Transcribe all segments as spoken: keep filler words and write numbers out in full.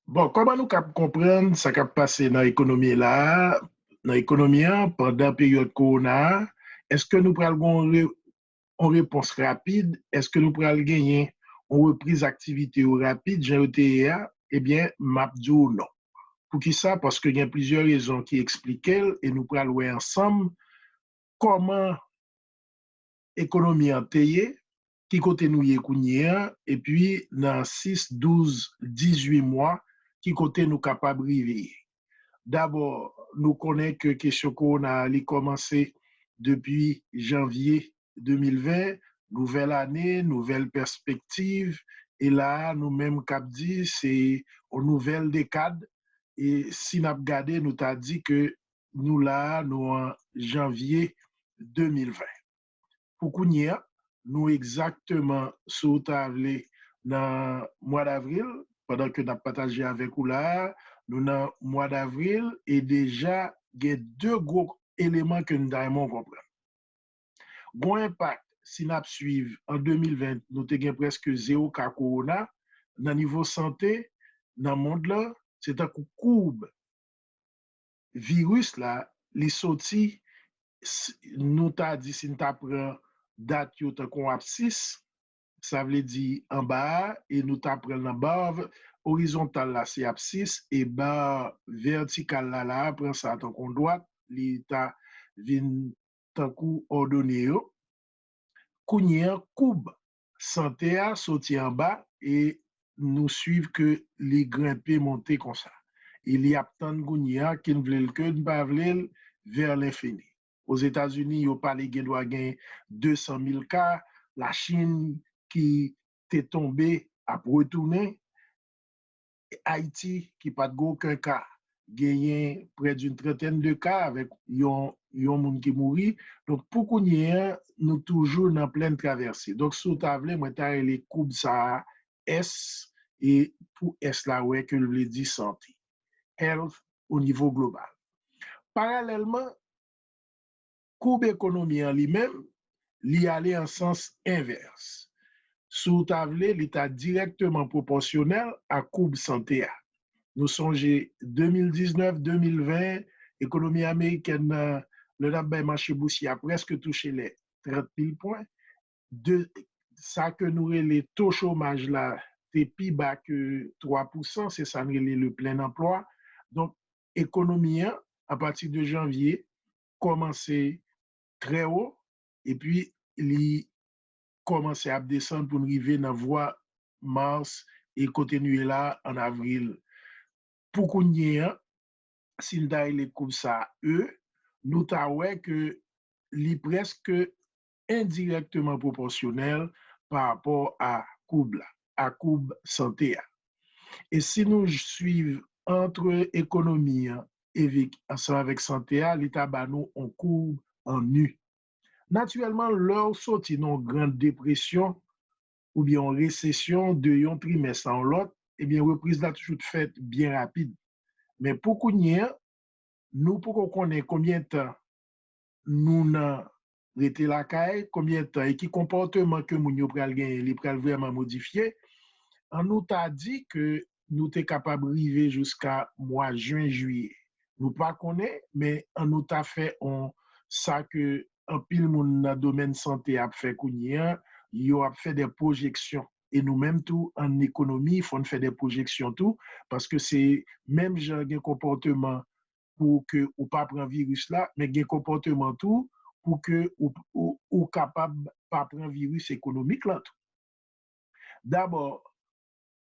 Bon, kòman nou kab konprann sa k ap pase nan ekonomi la a, nan ekonomi an, pandan peryòd kowona a? Èske nou pral gen yon re- yon repons rapid? Èske nou pral genyen yon repriz aktivite yo rapid, jan yo te ye a? Ebyen, m ap di w non. Poukisa? Paske gen plizyè rezon ki eksplike l, e nou pral wè ansanm kòman ekonomi an te ye, ki kote nou ye kounye a, epi nan sis, douz, dizuit mwa, ki kote nou kapab rive ye. Dabò, nou konnen ke kesyon kowona a, li kòmanse depi janvye de mil ven, nouvèl ane, nouvèl pèspektiv, e la a, nou menm k ap di, se yon nouvèl dekad, e si n ap gade, nou ta di ke nou la a, nou an janvye de mil ven. Pou kounye a, nou egzakteman, si w ta vle, nan mwa davril, pandan ke n ap pataje avèk ou la a, nou nan mwa davril, e deja gen de gwo eleman ke n ta renmen w konprann. Gon enpak, si n ap swiv, an de mil ven, nou te gen prèske zewo ka kowona. Nan nivo sante, nan mond lan, se tankou koub viris la, li soti, s- nou ta di, si n ta pran dat yo tankou yon absis, sa vle di anba a, e nou ta pran l nan ba orizontal la, se absis, e ba vètikal la, la a, pran sa tankou yon dwat, li ta vin tankou òdone yo. Kounye a, koub sante a soti anba, e nou swiv ke li grenpe monte konsa. E li ap tann kounye a, ke n vle l, ke n pa vle l, vè lenfini. Ozetazini, yo pale gen dwa gen de san mil ka, Lachin ki te tonbe ap retounen, Ayiti ki pa t gen okenn ka, genyen près d'une trentaine de cas avèk yon, yon moun ki mouri. Donk, pou kounye a, nou toujou nan plèn travèse. Donk, si w ta vle, mwen ta rele koub sa a S, e pou S la, wè ke l vle di sante. Health o nivo global. Paralèlman, koub ekonomi an li menm, li ale an sans envès. Si w ta vle, li ta dirèkteman pwopòsyonèl a koub sante a. Nou sonje de mil diznèf, de mil ven, ekonomi amerikèn nan, lè n ap bay mache bousye a, prèske touche lè trant mil pwen. De, sa ke nou rele to chomaj la te pi ba ke twa pousan, se sa n rele le plein emploi. Donk, ekonomi an, apati de janvye, kòmanse trè wo, epi li kòmanse ap desann pou n rive nan vwa mas e kote nou ye la an avril. Pou kounye a, si n ta rele koub sa E, nou ta wè ke li prèske endirèkteman pwopòsyonèl pa rapò a koub la, a koub sante a. E si nou swiv antre ekonomi an evik, ansanm avèk sante a, li ta ba nou yon koub an U. Natirèlman, lè w soti nan yon gran depresyon oubyen yon resesyon de yon trimès a yon lòt, ebyen, repriz la toujou fèt byen rapid. Men pou kounye a, nou poko konnen konbyen tan nou nan rete lakay, konbyen tan e ki konpòteman ke moun yo pral genyen, li pral vrèman modifye. An nou ta di ke nou te kapab rive jiska mwa jen, jiyè. Nou pa konnen, men an nou ta fè on, sa ke anpil moun nan domèn sante ap fè kounye a, yo ap fè de pwojeksyon. E nou menm tou, an ekonomi, fò n fè de pwojeksyon tou, paske se menm jan gen konpòteman pou ke ou pa pran viris la, men gen konpòteman tou pou ke ou, ou, ou kapab pa pran viris ekonomik la tou. Dabò,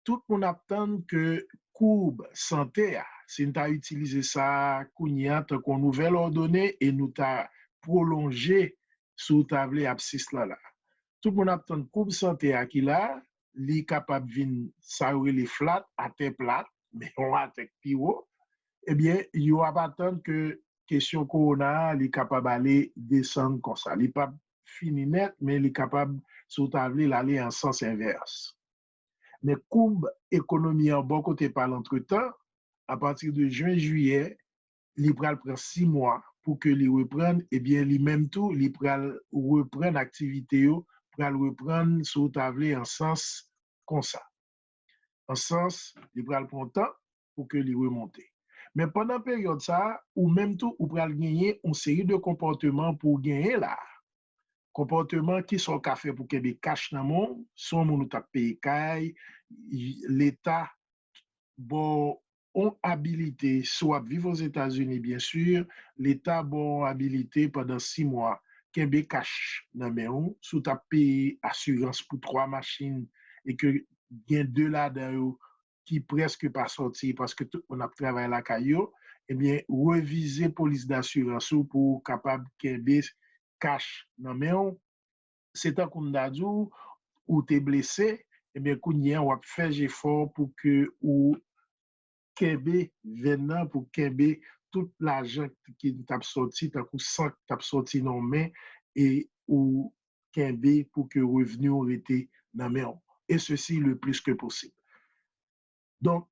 tout moun ap tann ke koub sante a, si n ta itilize sa kounye a tankou yon nouvèl òdone e nou ta pwolonje, si w ta vle, absis la la. Tout moun ap tann koub sante a ki la, li kapab vin sa yo rele flat, atè plat, men yon atè k pi wo, ebyen, yo ap atann ke kesyon kowona a, li kapab ale desann konsa. Li p ap fini nèt, men li kapab, si w ta vle, l ale an sans envès. Men koub ekonomi an bò kote pa l antretan, apati de jen, jiyè, li pral pran sis mwa pou ke li reprann, ebyen, li menm tou, li pral reprann aktivite yo, pral reprann, si w ta vle, an sans konsa. an sans, li pral pran tan pou ke li remonte. Men pandan peryòd sa a, ou menm tou, ou pral genyen yon seri de konpòteman pou w genyen la. Konpòteman, kisa w ka fè pou kenbe kach nan men w? Si w moun ou t ap peye kay, Leta ba w yon abilite, si w ap viv Ozetazini, byen si, Leta ba w yon abilite pandan sis mwa, kenbe kach nan men w. Si w t ap peye asirans pou twa machin e ke gen de ladan yo ki prèske pa sòti paske tout moun ap travay lakay yo, ebyen, revize polis dasirans ou pou w kapab kenbe kach nan men w. Se tankou m ta di w, ou te blese, ebyen, kounye a w ap fè jefò pou ke ou kenbe venn nan, pou kenbe tout lajan ki t ap sòti, tankou san k t ap sòti nan w men, e ou kenbe pou ke revni w rete nan men w. Et ceci le plus que possible. Donk,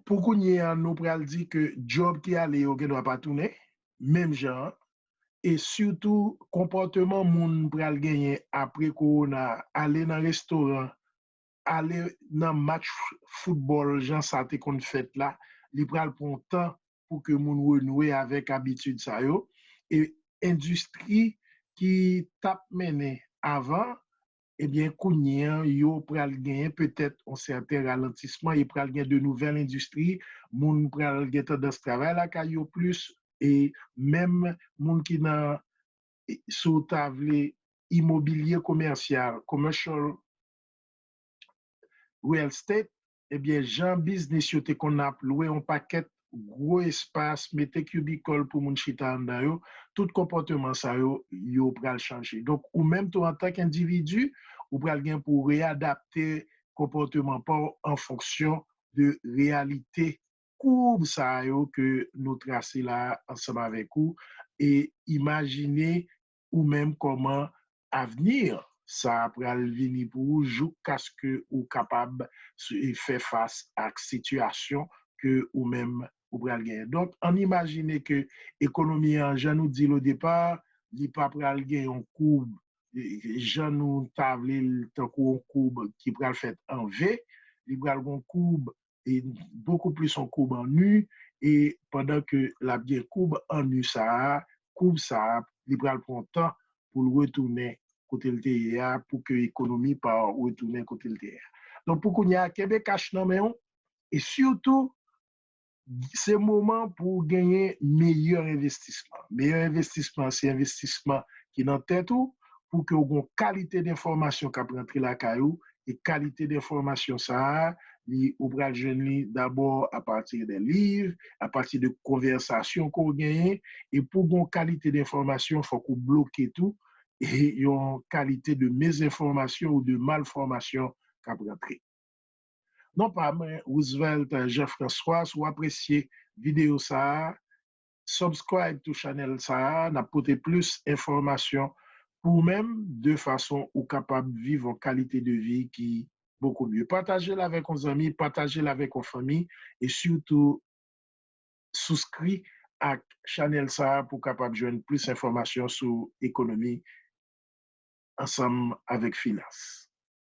pou kounye a, nou pral di ke djòb ki ale yo gendwa pa tounen, menm jan an, e sitou konpòteman moun pral genyen apre kowona, ale nan restoran, ale nan match foutbòl jan sa te konn fèt la, li pral pran tan pou ke moun renoue avèk abitid sa yo. E endistri ki t ap mennen avan, ebyen, kounye a, yo pral genyen petèt yon sèten ralantisman, e pral gen de nouvèl endistri, moun pral gen tandans travay lakay yo plis, e menm moun ki nan, si w ta vle, imobilye komèsyal, commercial real estate, ebyen, jan biznis yo te konn ap lwe yon pakèt gwo espas, mete kibikòl pou moun chita anndan yo, tout konpòteman sa yo, yo pral chanje. Donk, ou menm tou, antank endividi, ou pral gen pou w reyadapte konpòteman pa w an fonksyon de reyalite koub sa yo ke nou trase la ansanm avèk ou, e imajine ou menm kòman avni sa a pral vini pou ou joukaske ou kapab s-, fè fas ak sitiyasyon ke ou menm ou pral genyen. Donk, ann imajine ke ekonomi an, jan nou di l o depa, li pa pral gen yon koub, e, jan nou ta vle l, tankou yon koub ki pral fèt an V, li pral gen yon koub, e, bokou plis yon koub an U, e pandan ke l ap gen koub an U sa a, koub sa a, li pral pran tan pou l retounen kote l te ye a, pou ke ekonomi pa w retounen kote l te ye a. Donk, pou kounye a, kenbe kach nan men w, e sitou, se moman pou w genyen meyè envestisman. Meyè envestisman, se envestisman ki nan tèt ou, pou ke w gen yon kalite d enfòmasyon k ap rantre lakay ou, e kalite d enfòmasyon sa a, li, ou pral jwenn li dabò apati de liv, apati de konvèsasyon ke w genyen, e pou w gen yon kalite d enfòmasyon, fòk ou bloke tou, e yon kalite de mezenfòmasyon ou de malfòmasyon k ap rantre. Non pa mwen, Roosevelt Jean François, si w apresye videyo sa a, subscribe to channel sa a, n ap pote plis enfòmasyon pou ou menm, de fason ou kapab viv yon kalite de vi ki bokou mye. Pataje l avèk yon zanmi, pataje l avèk yon fanmi, e sitou souskri ak chanèl sa a pou w kapab jwenn plis enfòmasyon sou ekonomi ansanm avèk finans.